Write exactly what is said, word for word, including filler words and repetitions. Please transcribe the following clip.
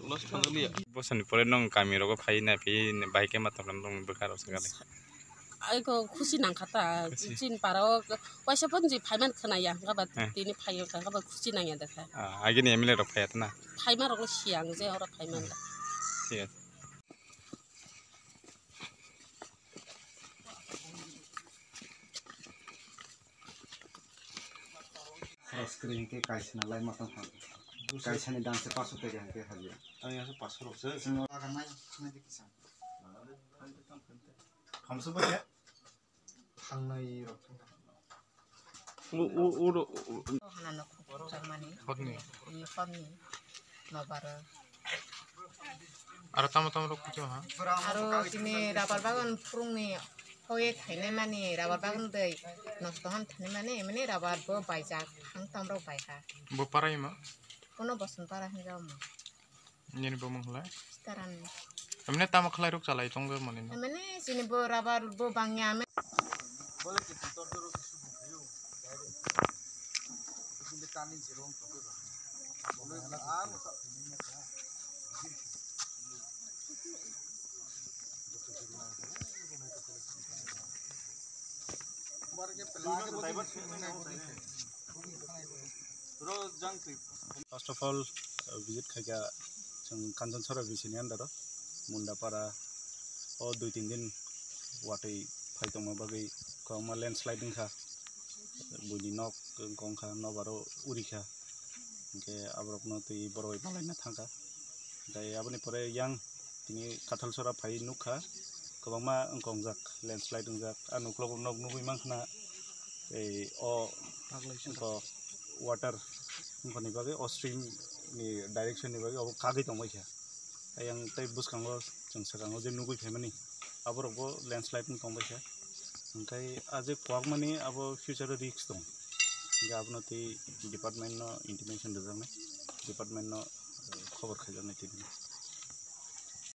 Bosoni pore nong kami rogo phai na phi bai khe ma tongkha nong bwkha rok sakali. Aiko khusi nangkha ta, Khusi. Chin para o waisa pon ji phaiman khwnaya, hwnkhe ba Eh. Tini phai wngkha, hwnkhe ba khusi nangya da kha. Ah, agini M L A rok phaiya ta na? Phaima rok no siya ang je oro phaiman da. Thik ase. Khoroch kwrwi hwnkhe kaisa na lai ma tong kha. Kaisa ni dam se paso tega hwnkhe hajiya. Ang yang se paso rok se. Sino laga nai, nai de kisa. Hamsa ba ya? Thangnai rok. U, u, u, u. Hana nok khukjak mani. Hotni. Ni hotni. Nobaro. Aro tamo tamo rok kuchung ha? Aro chini rabar bagan phurungni hoye thainai mani, rabar bagan dei nosto han thainai mani, mani rabar bo baijak, hang tam rok bai ha. Bo parai ma? Bono Boson para hinjao mo. Nini bo mung hlai? Sitaran. Emne tamo khlai rok chalai tong mani no? Emne chini bo rabar bo bangya me. First of all, uh, visit khaika chwng Kanchanchara V C ni under o Mundapara o dui tin din watwi phai tongma bagwi kwbangma landslide wngkha, buini nok wngkha, nokbar o urikha, hinkhe aborokno twi borok bai malaina thangkha. Tei aboni pore yang tini Kathalsora phai nukha, kwbangma wngkongjak, landslide wngjak. Ang uklogo nok nugwi mankha na, ei o wngkha water wngkhani bagwi, o stream ni direction ni bagwi obo kagwi tongbaikha. Ayang tei bwskango chwng swkango je nugwi phaimani, aborokbo landslide wng tongbaikha. Hinkhe ah je kwbangmani abo future o risk tongo. Hinkhe abono tei department no intimation rwjaknai, department no, eh, khobor khaijaknai tini.